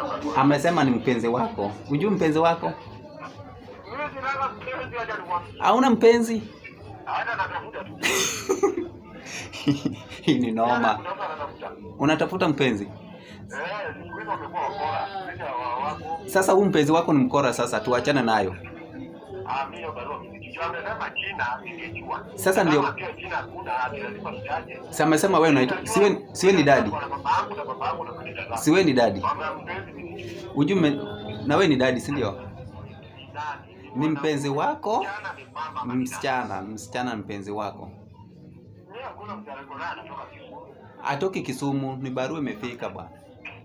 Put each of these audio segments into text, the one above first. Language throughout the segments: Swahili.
Barua. Amesema ni mpenzi wako. Hujui mpenzi wako? Mimi sina mpenzi, acha nikwambie. Hauna mpenzi? Hata natafuta tu. Hii ni noma. Kuna mtu anatafuta. Unatafuta mpenzi? Eh, siku hizi wamekuwa wakora. Sisi wako. Sasa huu mpenzi wako ni mkora, sasa tuachane nayo. Ah, mimi hiyo barua mimi sijui. Amesema jina ningejua. Sasa ndio Kama pia jina hakuna, ati lazima tutaje. Sasa amesema wewe unaitwa siwe ni daddy. Na baba yangu na baba yangu na madada zangu. Siwe ni daddy. Mama ya mpenzi mimi sijui. Ujue na wewe ni daddy, si ndio? Nani? Ni mpenzi wako Msichana ni mama madada. msichana, msichana mpenzi wako. Mimi hakuna msichana yuko naye anatoka Kisumu. Atoki Kisumu, ni barua imefika bwana.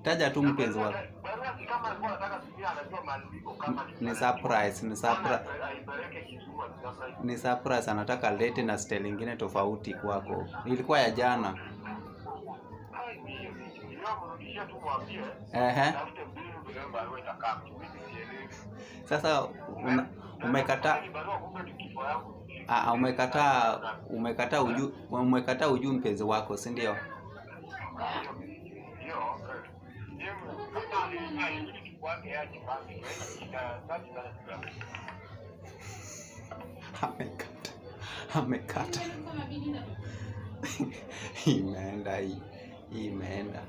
Taja tu mpenzi wako. Barua si kama alikuwa anataka kusikia, anajua mahali iko kama ni Ni surprise, ni surprise. Aipeleke Kisumu ati surprise. Ni surprise, anataka lete na style ingine tofauti kwako. Ilikuwa ya jana. Ai, mimi sijui. Yeye mrudishie tu mwambie. Ehe. Tafute mbinu vile barua itakaa. Mimi sielewi. Sasa umekataa Ni barua kumbe ni kifo yangu. ah, umekataa ujui mpenzi wako, si ndio? Hiyo, eh, yeye kama alirudi kwake yeye ajipange. Sitaki sana. Amekata. Amekata. Imeenda hii. Hii imeenda.